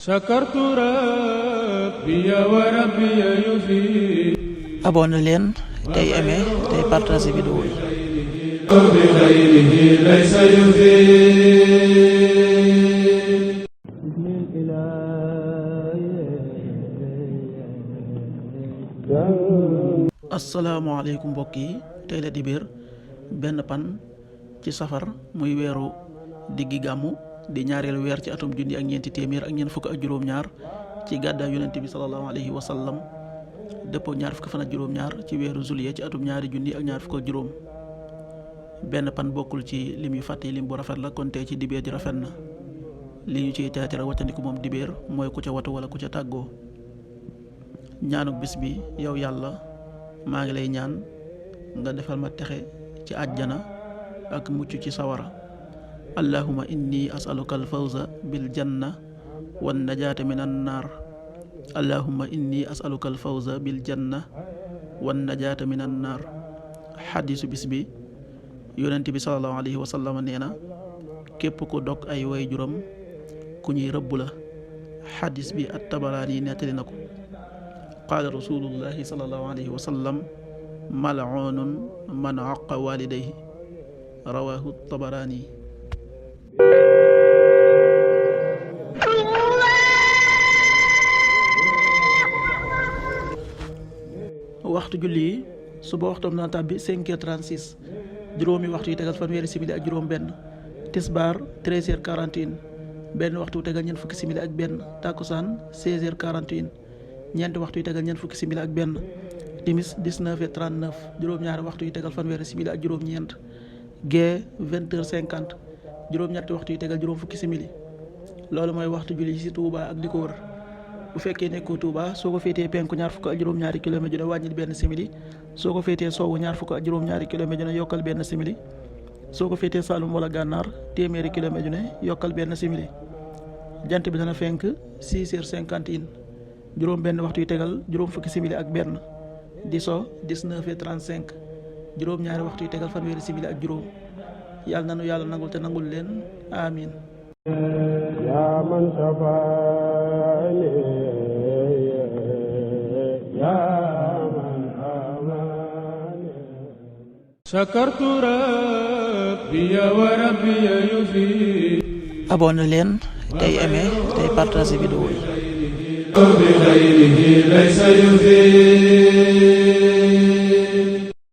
sakartu rabbi wa rabbi yufi. abonné leen tey aimé tey partagé vidéo yi. bi xayrihi laysa yufi. asalaamaaleykum mbokk yi, tey la dibéer benn pan ci safar muy weeru diggi gàmmu di ñaareelu weer ci atum junni ak ñeenti téeméer ak ñeent fukk ak juróom-ñaar ci gàddaay yonent bi sallallahu alayhi wa sallam dëppoo ñaar fukk fan ak juróom-ñaar ci weeru juillet ci atum ñaari junni ak ñaar fukk ak juróom. benn pan bokkul ci lim yu fàtte lim bu rafet la, kon tey ci dibéer ji rafet na. li ñu ciy teetara wàccandiku moom dibéer mooy ku ca watu wala ku ca tàggoo. ñaanuk bis bi, yow yàlla maa ngi lay ñaan nga defal ma texe ci àjjana ak mucc ci sawara. allahumma inni as'aluka alfawza bil janna wan najaata min an naar. allahumma inni as'aluka alfawza bil janna wan najaata min an naar. xadiisu bis bi, yonent bi sallallahu alayhi wa sallam nee na képp ku dog ay way juram ku ñuy rëbb la. xadiis bi at-Tabaraani nettali na ko. qaala rasulullahi sallallahu alayhi wa sallam mal'uunun man aqqa walidayhi. rawaahu at-Tabaraani. waxtu julli yi, suba waxtoom na tàbbi 5h36, juróomi waxtu yi tegal fanweeri simili ak juróom benn. tisbaar 13h41, benn waxtu yu tegal ñeent fukki simili ak benn. takkusaan 16h41, ñeenti waxtu yi tegal ñeent fukki simili ak benn. timis 19h39, juróom-ñaari waxtu yi tegal fanweeri simili ak juróom-ñeent. gee 20h50, juróom-ñetti waxtu yi tegal juróom fukki simili. loolu mooy waxtu julli ci Touba ak di ko wër. bu fekkee nekkoo Touba, soo ko féetee penku ñaar fukk ak juróom-ñaari kilomètre dina wàññil benn simili. soo ko féetee sowwu ñaar fukk ak juróom-ñaari kilomètre dina yokkal benn simili. soo ko féetee Saalum wala Gànnaar, téeméeri kilomètre dina yokkal benn simili. jant bi dana fenk 6h51, juróom benn waxtu yu tegal juróom fukki simili ak benn. di so 19h35, juróom-ñaari waxtu yu tegal fanweeri simili ak juróom. yàlla nanu yàlla nangul te nangul leen amin. yaa man safaani yaa man amaani. sakartu rabbi wa rabbi yufi. abonné leen tey aimé tey partagé vidéo yi. bi xayrihi laysa yufi.